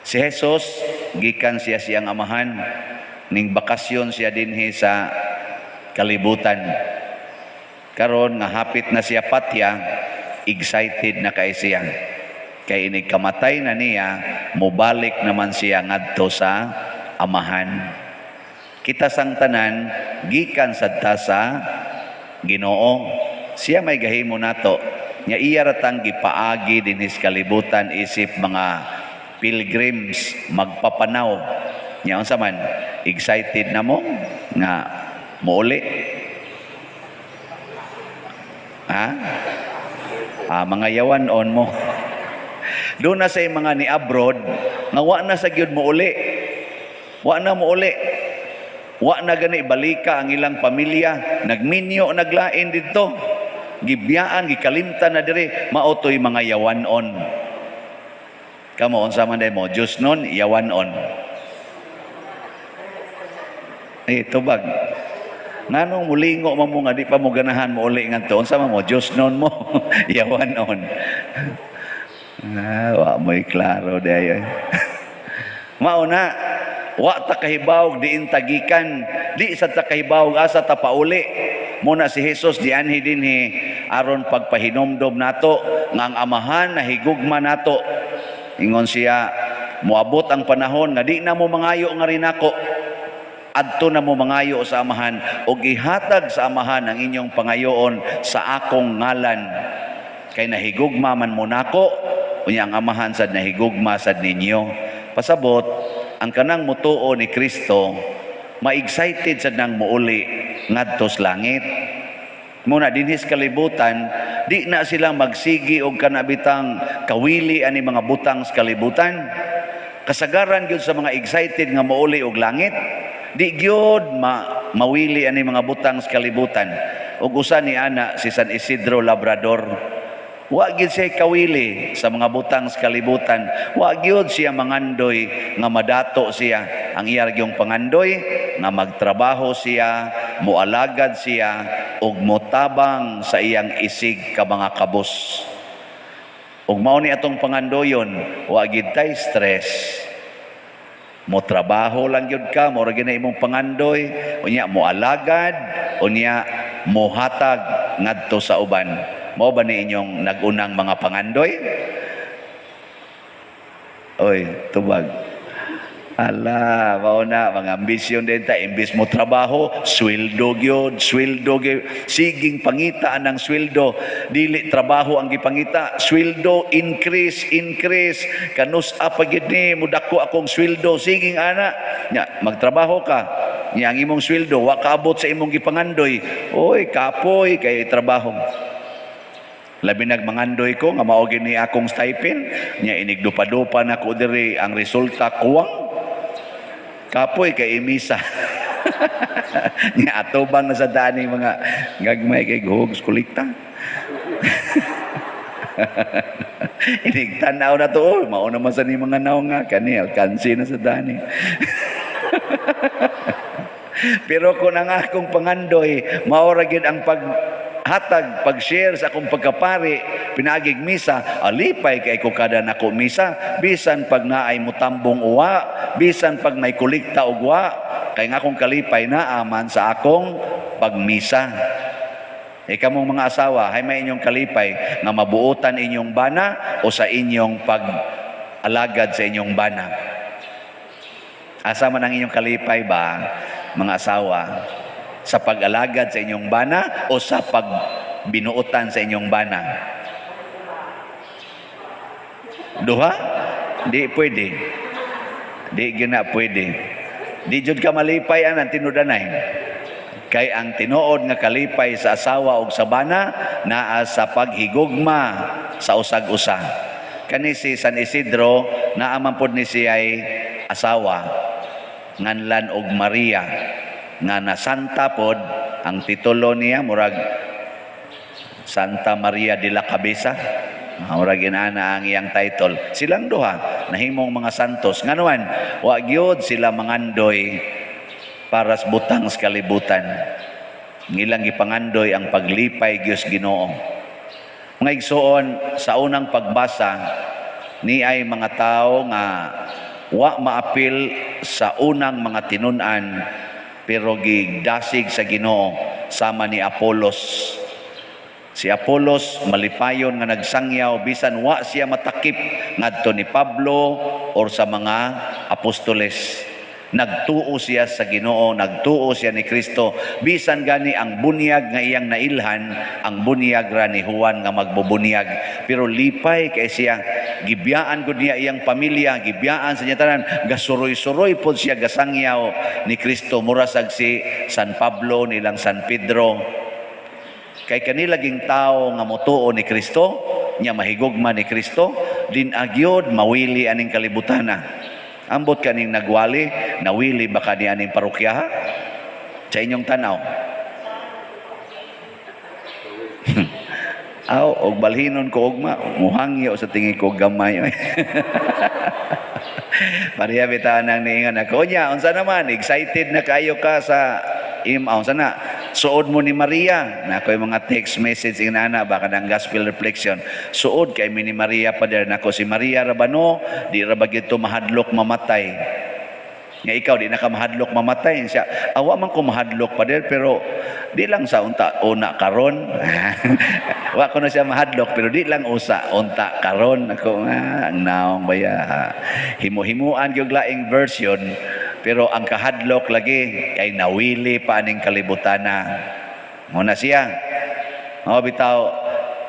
Si Jesus gikan siya siyang Amahan, ning bakasyon siya dinhi sa kalibutan. Karon nga hapit na siya patya, excited na kay siya. Kay inig kamatay na niya, mobalik naman siya ngadto sa Amahan. Kita sang tanan gikan sad ta sa Ginoo. Siya may gahimo nato. Nya iya ra tang gipaagi dinhi sa kalibutan isip mga pilgrims, magpapanaw. Nya unsa man, excited na mo nga mouli? Ha? Ah, mga yawan on mo. Doon na sa mga ni abroad nga wa na sa gyud mouli. Wa na mouli. Wa na gani balika ang ilang pamilya, nagminyo naglain didto. Gibiyaan, gikalimtan na diri, mao to'y mga yawan-on. Kamo, unsa man day mo? Diyos nun, yawan-on. Eh, tubag. Nganong mulingo man mo nga di pa mo ganahan mo uli ngadto? Unsa man mo? Diyos nun mo, yawan-on. Ah, wa mo'y klaro dayon. Mao na, wa ta kahibawog diin tagikan, di sa ta kahibawog asa ta pauli. Muna si Jesus dianhi dinhi aron pagpahinomdom nato nga ang Amahan nahigugma nato. Ingon siya, moabot ang panahon nga di na mo mangayo nga rinako. Adto na mo mangayo sa Amahan ug ihatag sa Amahan ang inyong pangayoon sa akong ngalan. Kay nahigugma man mo nako, unya ang Amahan sad nahigugma sad ninyo. Pasabot, ang kanang mutuo ni Kristo, ma-excited sad nang muuli ngadto sa langit. Muna dinhi sa kalibutan, di na sila magsigi og kanabitang kawili ani mga butang sa kalibutan. Kasagaran gyud sa mga excited nga muuli og langit, di gyud mawili ani mga butang sa kalibutan. Ug usa ni ana si San Isidro Labrador. Wa gyud siya kawili sa mga butang sa kalibutan. Wa gyud siya mangandoy nga madato siya. Ang iya gyung pangandoy nga magtrabaho siya, moalagad siya ug motabang sa iyang isig ka mga kabus. Ug mao ni atong pangandoyon, wa gyud tay stress. Mo trabaho lang gyud ka, mo ra gyud na imong pangandoy, unya mo alagad, unya mohatag ngadto sa uban. Mao ba ni inyong nag-unang mga pangandoy? Oy, tubag. Ala, mao na mga ambisyon din ta, imbis mo trabaho, sweldo gyud, sweldo gyud. Siging pangita ang sweldo, dili trabaho ang gipangita, sweldo increase, increase. Kanus-a pa gyud ni mudako akong sweldo, siging ana. Nya, magtrabaho ka. Nya ang imong sweldo wa kaabot sa imong gipangandoy. Oy, kapoy kay trabaho. Labi nagmangandoy ko nga mao gini akong stipend, nya inigdupa-dupa na ko diri, ang resulta kuwang. Kapoy kay imisa. Nya atubang na sa dani mga gagmay kay guhog kolekta. Inig tanaw na to, oh, mao naman sa ni mga naong nga kani alkansi na sa dani. Pero kung ang akong pangandoy, mao ra gyud ang paghatag, pag-share sa akong pagkapari, pinaagig misa, alipay kay ko kada nako misa, bisan pag naay mutambong uwa, bisan pag may kolekta og wa, kay nga akong kalipay naa man sa akong pagmisa. E kamong mga asawa, hay may inyong kalipay nga mabuotan inyong bana o sa inyong pag-alagad sa inyong bana? Asa man ang inyong kalipay ba, mga asawa? Sa pag-alagad sa inyong bana o sa pagbinuotan sa inyong bana? Duha? Di pwede. Di gina pwede. Di jud ka malipay ang tinudanay. Kay ang tinuod nga kalipay sa asawa og sa bana naa sa paghigugma sa usag-usa. Kani si San Isidro, naa man pod ni siya'y asawa nganlan og Maria nga nasanta pod. Ang titulo niya murag Santa Maria de la Cabeza. Murag inana ang iyang title. Silang duha nahimong mga santos. Nganuman wa gyud sila mangandoy para sa butang sa kalibutan. Ngilang gipangandoy ang paglipay gyud Ginoo. Mga igsoon, sa unang pagbasa ni ay mga tao nga Wa maapil sa unang mga tinun-an, pero gidasig sa Ginoo sama ni Apolos. Si Apolos malipayon nga nagsangyaw bisan wa siya matakip ngadto ni Pablo or sa mga apostoles. Nagtuo siya sa Ginoo, nagtuo siya ni Kristo, bisan gani ang bunyag nga iyang nailhan, ang bunyag ra ni Juan nga magbubunyag. Pero lipay kay siya, gibiyaan gud niya iyang pamilya, gibiyaan sa niya tanan, gasuroy-suroy pod siya gasangyaw ni Kristo, mura sag si San Pablo nilang San Pedro. Kay kanila ging tao nga motuo ni Kristo, nya mahigugma ni Kristo, din agyod mawili aning kalibutana. Ambot kaning nagwali, nawili ba ka ni aning parokya, ha? Sa inyong tanaw. Aw, og balhinon ko ugma, muhangyo sa tingi ko gamay. Pareha bitaw nang niingon ako. Nya, unsa naman, excited na kayo ka sa im, ah, unsa na, suod mo ni Maria. Na ako'y mga text message inana baka ng gospel reflection. Suod kay mi ni Maria, pader. Nako, si Maria rabano, di ra ba gito mahadlok mamatay? Nga ikaw di na ka mahadlok mamatay siya. Awa man ko mahadlok, pader, pero di lang sa unta una karon. Wa ko na siya mahadlok, pero di lang usa unta karon. Ako nga ang naong baya. Himo-himuan gyud laing version, pero ang kahadlok lagi kay nawili pa aning kalibutana. Mo na siya. O bitaw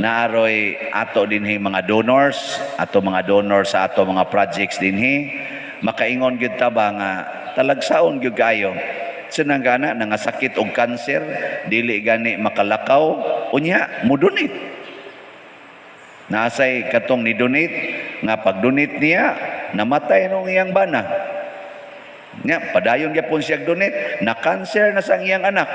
naaroy ato dinhi mga donors, ato mga donors sa ato mga projects dinhi, makaingon gyud ta ba nga talagsaon gyud kaayo. Sinang gana nangasakit og kanser, dili gani makalakaw, unya mo-donate. Naasay katong ni donate nga pag-donate niya namatay nung iyang bana. Nya padayon gyapon siya donate, na cancer na sa iyang anak.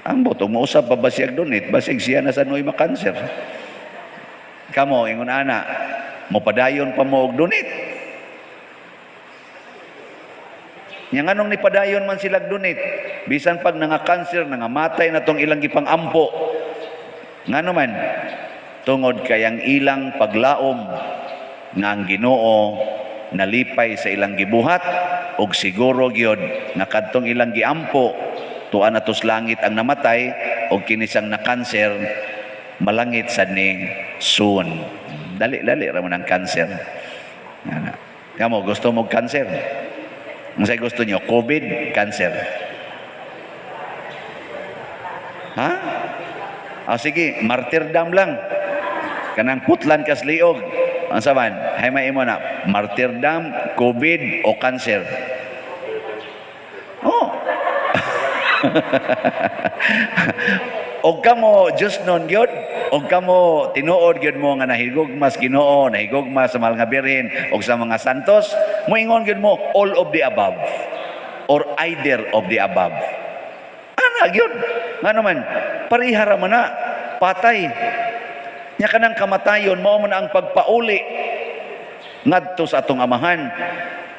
Ambot, umuusap pa ba siya donate, basig siya na sa noy makanser. Kamo, ingon ana, mopadayon pa mo og donate? Nya nganong nipadayon man sila donate bisan pag nanga-cancer, nangamatay na tong ilang gipang-ampo? Ngano man? Tungod kay ang ilang paglaom nga ang Ginoo nalipay sa ilang gibuhat og siguro gyud nga kadtong ilang giampo tuan na tos langit ang namatay og kini siyang na-cancer malangit sad ni soon. Dali-dali ra man ang cancer. Ana. Kamo, gusto mo cancer? Unsay gusto niyo? COVID, cancer? Ha? Ah, sige, martyrdom lang. Kanang putlan kas liog. Ang saban, hay may imo na, martyrdom, COVID o cancer? Oh. Og kamo Diyos nun gyud, og kamo tinuod gyud mo nga nahigugma sa Ginoo, nahigugma sa mahal nga Birhen og sa mga santos, moingon gyud mo all of the above or either of the above. Ana gyud. Ngano man, pareha ra man na, patay. Nya kanang kamatayon mao man ang pagpauli ngadto sa atong amahan.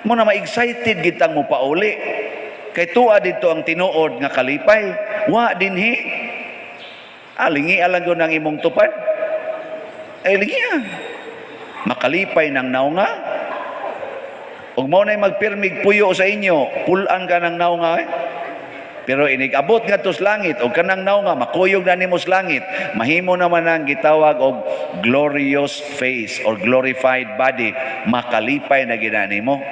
Mo na ma-excited gitang mo pauli. Kay tuwa dito ang tinuod nga kalipay, wa dinhi. Alingi alang gyud ang imong tupad. Ay lingi ah. Makalipay ng naunga. Ug mao na'y magpirmig puyo sa inyo, pulan ka ng naunga eh. Pero inig-abot nga sa langit og kanang naunga makuyog na nimo sa langit, mahimo naman ang gitawag og glorious face or glorified body, makalipay na gina nimo.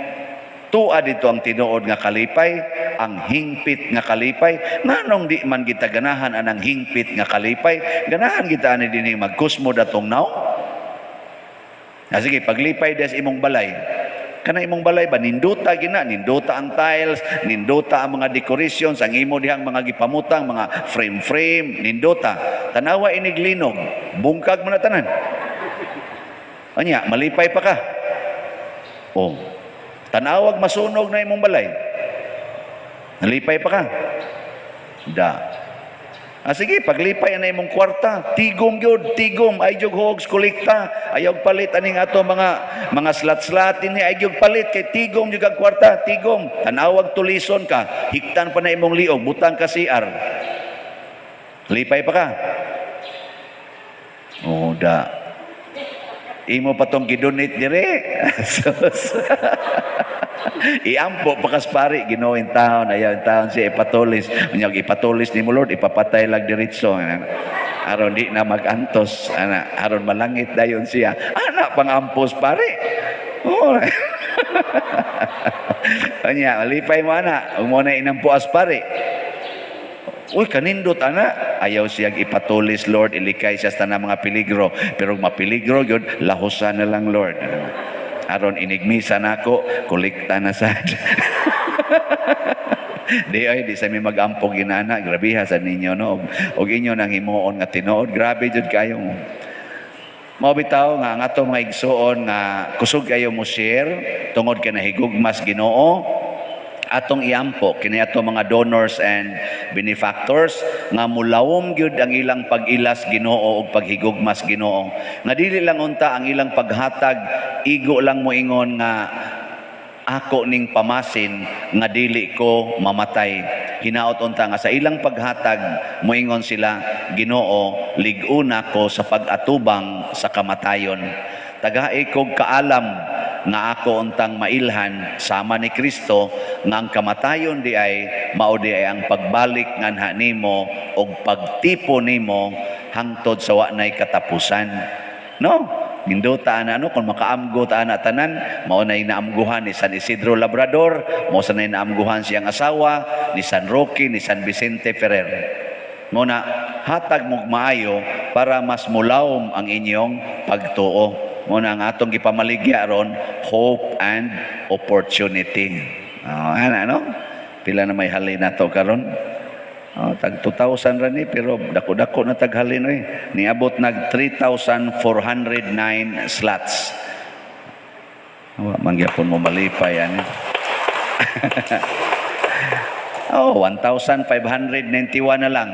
Tua dito ang tinuod nga kalipay, ang hingpit nga kalipay. Nganong di man kita ganahan anang hingpit nga kalipay? Ganahan kita ani dinhi magkusmo datong naong? Ah, sige, paglipay des imong balay. Kana imong balay ba nindota gina, nindota ang tiles, nindota ang mga decorations, ang imo dihang mga gipamutang, mga frame-frame, nindota. Tanawa inig linog, bungkag mo na tanan. Anya, malipay pa ka. Oh. Tanawag masunog na imong balay. Nalipay pa ka. Da. Ah, sige, paglipay na imong kwarta, tigom gyud, tigom, ay jug hogs kolekta, ayaw palit aning ato mga slat-slat dinhi, ay jug palit kay tigom jud ang kwarta, tigom. Tanawag tulison ka, hiktan pa na imong liog, butang ka CR. Lipay pa ka. Oh, da. Imo pa tong gidonate dire. Sus. Iampo pa kas pari, Ginoo, intawon, ayaw intawon siya ipatulis. Unya ipatulis nimo, Lord, ipapatay lang diretso. Aron di na magantos, ana, aron malangit dayon siya. Ana pangampos, pare. Oh. Unya, malipay mo ana, ug mo na inampuas, pare. Uy, kanindot ana. Ayaw siya ipatulis, Lord. Ilikay siya sa tanang mga peligro. Pero mapeligro yun, lahusan na lang, Lord. Aron inigmisa nako, kolekta na sad. Di ay, di sa mi mag-ampog inana, grabiha sa ninyo, no? Og inyo nang himuon nga tinuod, grabe jud kayo. Mao bitaw nga ang ato mga igsuon nga kusog kayo mo share tungod kay nahigugmas Ginoo, atong iampo kini ato mga donors and benefactors nga mulawom gyud ang ilang pag-ilas Ginoo ug paghigugmas Ginoo, nga dili lang unta ang ilang paghatag igo lang moingon nga ako ning pamasin nga dili ko mamatay. Hinaot unta nga sa ilang paghatag moingon sila, "Ginoo, lig-una ko sa pag-atubang sa kamatayon. Tagai kog kaalam nga ako untang mailhan sama ni Kristo, nga ang kamatayon di ay mao di ay ang pagbalik nganha nimo og pagtipo nimo hangtod sa wa nay katapusan," no? Nindota ana, no? Kung makaamgo ta ana tanan, mao na inaamguhan ni San Isidro Labrador, mao sa na inaamguhan siyang asawa ni San Roque, ni San Vicente Ferrer. Mo na hatag mog maayo para mas mulawom ang inyong pagtuo. Mo na ang atong gipamaligya ron, hope and opportunity. Oh, ana, no? Pila na may halin nato karon? Oh, tag 2,000 ra ni, pero dako-dako na taghalin oy. Niabot nag 3,409 slots. Wa man gyapon mo malipay ani. Oh, 1,591 na lang.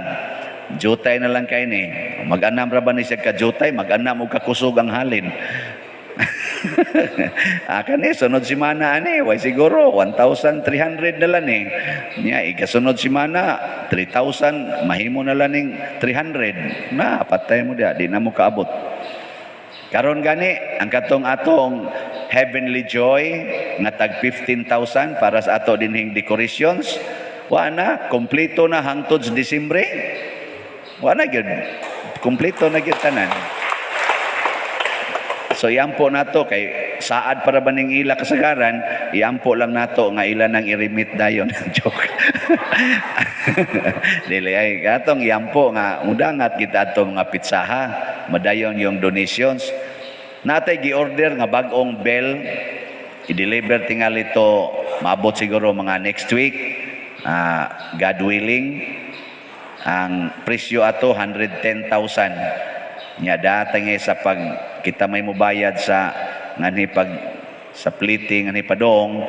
Jutay na lang kay ni. Mag-anam ra ba ni siya ka jutay, mag-anam og kakusog ang halin. Ah, kani sunod semana ani, way siguro 1,300 na lang eh. Nya ikasunod semana 3,000, mahimo na lang ning 300. Na patay mo dia, di na mo kaabot. Karon gani ang katong atong Heavenly Joy nga tag 15,000 para sa ato dinhing decorations, wa na, kompleto na hangtod sa Disyembre. Wa na gyud. Kompleto na gyud tanan. So iampo nato kay saad para ba ning ila kasagaran, iampo lang nato nga ila nang i-remit dayon. Joke. Dili ay katong iampo nga mudangat kita ato mga pitsaha, madayon yung donations. Natay gi-order nga bag-ong bell, i-deliver tingali to, maabot siguro mga next week. Ah, God willing, ang presyo ato 110,000. Nya datang sa pag kita may mubayad sa nganhi pag sa plating nganhi padong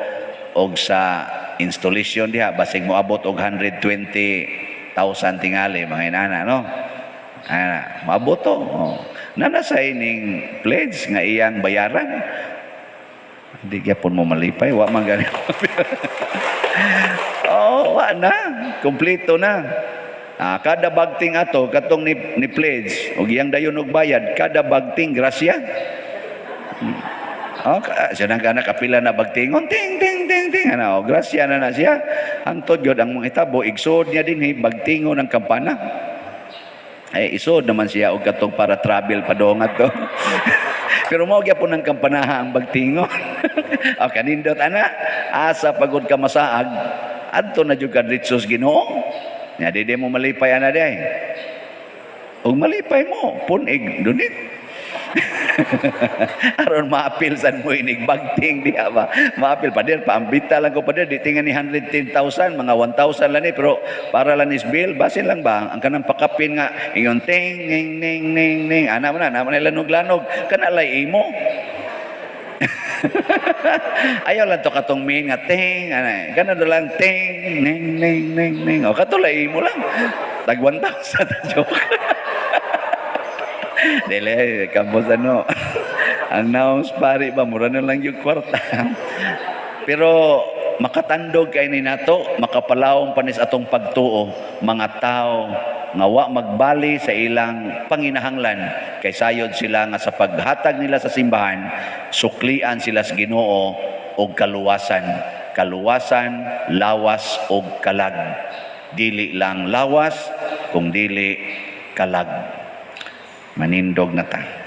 og sa installation diha, basig moabot og 120,000 tingali, mga inana, no? Ah, maabot to. Oh. Nana sa ining pledge nga iyang bayaran. Hindi gyapon mo malipay, wa man gani. Oh, wa na. Kompleto na. Ah, kada bagting ato katong ni pledge og iyang dayon og bayad, kada bagting grasya. Oh, siya nang kana kapila na bagtingon, ting ting ting ting, ano, oh, grasya na na siya. Hangtod gyud ang mga itabo, igsood niya dinhi bagtingon ang kampana. Ay isod naman siya og katong para travel pa dong ato. Pero mao gyapon ang kampanaha ang bagtingon. O kanindot ana, asa pagod ka masaag, adto na jud ka diretso sa Ginoo. Nya di di mo malipay ana day. Ug malipay mo, punig donate. Aron maapil san mo inig bagting diha ba. Maapil pader paambita lang ko, pader, di tingan ni 110,000, mga 1,000 lang ni, pero para lang is bill, basin lang ba ang kanang pakapin nga ingon ting ning ning ning ning, ana mo na ana mo na lanog-lanog kana lay imo. Ayaw lang to katong main nga ting, ana kana do lang ting ning ning ning ning, o kato lay imo lang tag 1,000. Joke. Dili, kambos ano. Ang naong pare ba, mura na lang yung kwarta. Pero makatandog kay ni nato, makapalawom panis atong pagtuo, mga tao. nga wa magbali sa ilang panginahanglan, kay sayod sila nga sa paghatag nila sa simbahan, suklian sila sa Ginoo og kaluwasan, kaluwasan lawas og kalag, dili lang lawas kung dili kalag. Manindog na ta.